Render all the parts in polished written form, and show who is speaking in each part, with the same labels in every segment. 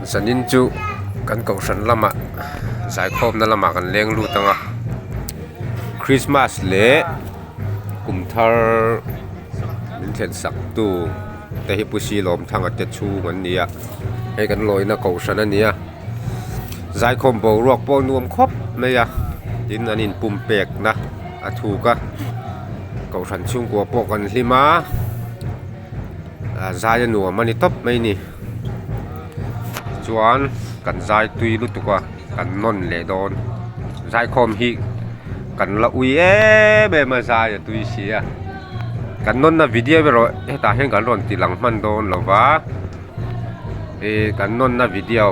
Speaker 1: Zanin chu kan kohhran lamah zaikhawmna lamah kan leng lut ang a Christmas leh kum thar min thlen sak tu te hi Pu Silawmthanga te chhung an ni a hei kan lawina kohhran a ni a zaikhawm boruak pawh nuam khawp mai a tin an inpumpekna a thuk a kohhran chhungkua pawh kan hlim a. Zai a nuam a ni tawp mai ni chuan kan zai tui lutuk a kan nawn leh dawn zaikhawm hi kan la ui em em a zai a tui si a kan nawn na video erawh hetah hian kan rawn ti lang hman dawn lo va ih kan nawn na video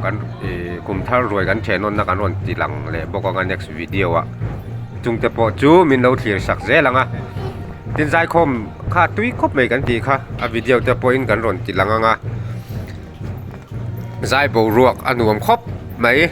Speaker 1: kan ih kum thar ruai kan then nawn na kan rawn ti lang leh bawk ang a next video ah chungte pawh chu min lo thlir sak zel ang a. Tin zaikhawm kha tui khawp mai kan tih kha a video te pawhin kan rawn ti lang ang a zai boruak a nuam khawp mai.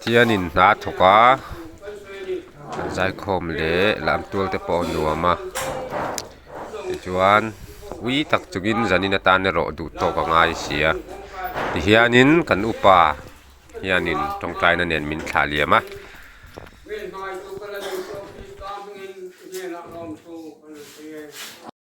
Speaker 1: Pathianin hna a thawk a an zaikhawm leh lamtual te pawh a nuam a tichuan ui tak chungin zanin atan erawh duh tawk a ngai si a tihianin kan upa hianin tawngtaina nen min thlah liam a.